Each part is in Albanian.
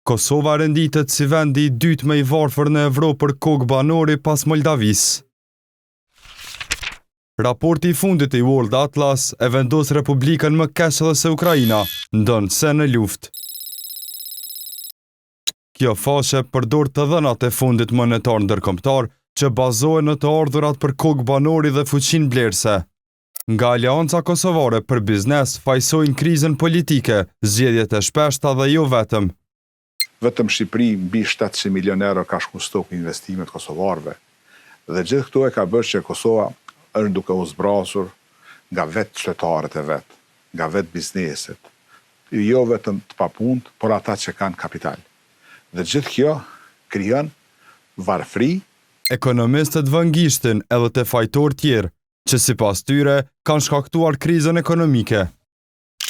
Kosova renditet si vendi i dytë më i varfër në Evropë për kokë banori pas Moldavisë. Raporti i fundit i World Atlas e vendos Republikën më keq edhe se Ukraina, ndonëse në luftë. Kjo faqe përdor të dhënat e Fondit Monetar Ndërkombëtar që bazohen në të ardhurat për kokë banori dhe fuqinë blerëse. Nga Aleanca Kosovare për Biznes fajësojnë krizën politike, zgjedhjet e shpeshta dhe jo vetëm. Vetëm Shqipëri mbi 700 milionë euro ka shku stoku i investimet kosovarëve dhe gjithë këto e ka bërë që Kosova është duke u zbrazur nga vetë qytetarët e vet, nga vetë bizneset, jo vetëm të papunët, por ata që kanë kapital. Dhe gjithë kjo krijon varfëri. Ekonomistët vënë gishtin edhe te fajtorë tjerë, që sipas tyre kanë shkaktuar krizën ekonomike.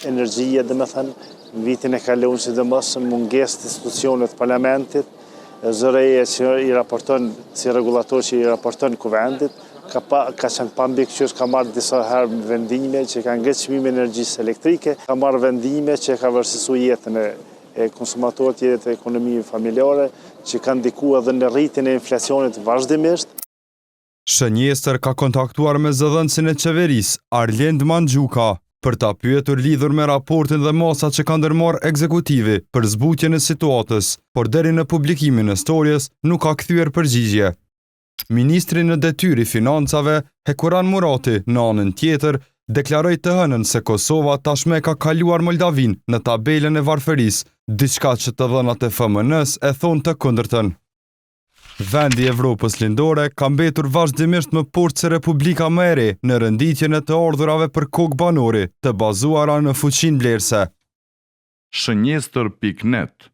Energjia, domethënë, në vitin e kaluar, sidomos në mungesë të institucioneve të parlamentit, ZRrE-ja që i raporton si rregullator që i raporton kuvendit, ka pa, ka qenë pa mbikëqyrës, ka marrë disa herë vendime që kanë ngritë çmimin e energjisë elektrike, ka marrë vendime që ka vështirësu jetën e e konsumatorit, jetën e ekonomive familjare, që kanë ndiku edhe në rritjen e inflacionit vazhdimisht. Shënjestër ka kontaktuar me zëdhënësin e qeverisë, Arlind Manxhuka, për ta pyetur lidhur me raportin dhe masat që ka ndërmarrë ekzekutivi për zbutjen e situatës, por deri në publikimin e storjes nuk ka kthyer përgjigje. Ministri në detyrë i Financave, Hekuran Murati, në anën tjetër, deklaroi të hënën se Kosova tashmë e ka kaluar Moldavinë në tabelën e varfërisë, diçka që të dhënat e FMN-së e thonë të kundërtën. Vendi i Evropës Lindore ka mbetur vazhdimisht më poshtë se Republika më e re në renditjen e të ardhurave për kokë banori, të bazuara në fuqinë blerëse. Shënjestër pikë net.